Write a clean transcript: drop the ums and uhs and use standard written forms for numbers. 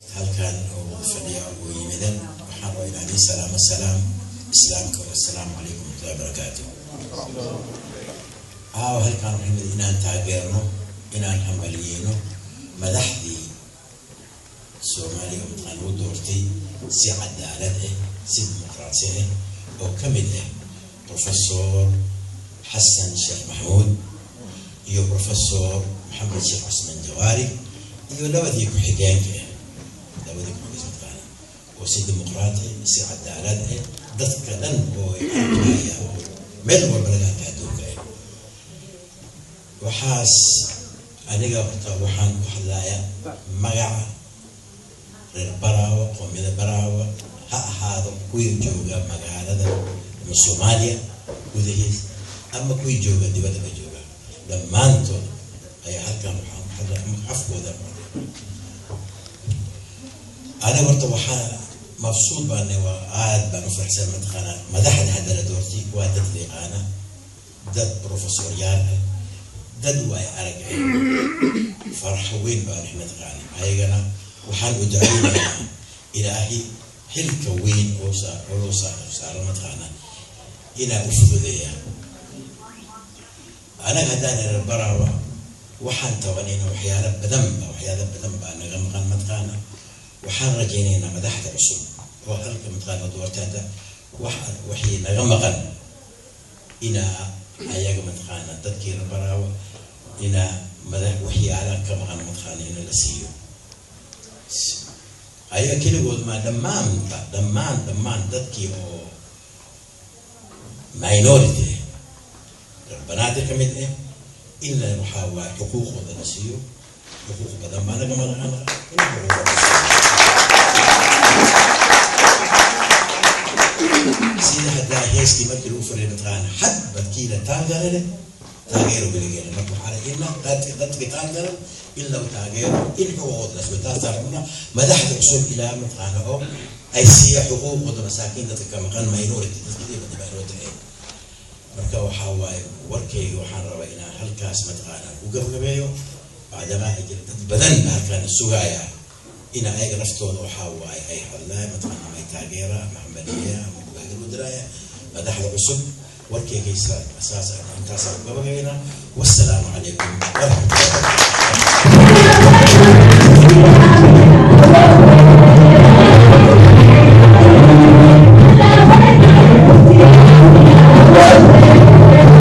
Halkan oo fadhiya oo yimidan, waxaan rabaa inaan idiin salaamo salaam islaamka. Wassalaamu calaykum waraxmatullahi wabarakaatu. Caawa halkaan waxaa yimid inaan taageerno, inaan hambaliyeyno madaxdii Soomaaliya oo mataqaan lagu doortay si cadaalad ah, si dimuqraasi ah, oo ka mid ah Professor Xasan Sheekh Maxamuud iyo Professor Maxamed Sheekh Cusmaan Jawaari iyo labadii ku-xigeenka ah, labadii ku-xigeenka mataqaana, oo si dimuqraati, si cadaalad ah, dadka dhan oo ay arkaya oo meel walba laga arka adduunka ah. Waxaas aniga horta waxaan ku hadlayaa magaca reer Baraawa, qoomiyada Baraawa, ha ahaado kuwii jooga magaalada ama Soomaaliya gudahiis ama kuwii jooga dibaddaba jooga, dhammaantood ayaa halkan waxaan ku hadlaa afkooda. Aniga horta waxaa mabsuud baan, waa aad baan u faraxsan mataqaanaa. Madaxda hadda la doortay waa dad la yaqaana, dad professoryaal ah, dad waay arag ah. Farxo weyn baan mataqaana. Ayagana waxaan u ducaynaynaa Ilaahay xilka weyn oo saa oo loo saaro mataqaana inaa u fududeeya. Anaga haddaan reer Baraawa waxaan tabanayna waxyaalo badan ba, waxyaalo badan baa naga maqan mataqaana. Waxaan rajaynaynaa madaxda cusub oo halka mataqaana doortay hadda wax waxii naga maqan inaa ayaga mataqaana dadkii reer Baraawa inaa madax waxyaalaha ka maqan mataqaana in la siiyo. Ayaga keligood maa, dhammaanba dhammaan dadkii oo minority ah, reer Banaadir ka mid ah, in la waxaa waay xuquuqooda la siiyo. Xuquuq badan baa naga maqan in xuquuqooda la siiyo, sida haddaa heestii markii lagu furay mataqaana hadba kiila taageere taageero weligeena. Marka waxaa la ina dadka taageero in lagu taageero, in xuquuqooda la siiyo. Taasaa rabnaa madaxda cusub ilaa mataqaana oo ay siiya xuquuqooda masaakiin, dadka ka maqan minority, dadka minority ah. Marka waxaa waaye warkayga waxaan rabaa inaan halkaas mataqaana ku gabagabeeyo, bacdamaa ay jira dad badan ba halkaan sugaya in ayaga naftooda waxaa waaye ay hadlaan mataqaana ama ay taageera ama hambaliya ama gubaagal u diraaya madaxda cusub. Warkayga saas intaasaan ku gabagabeynaa. Wassalaamu calaykum waraxmatullahi.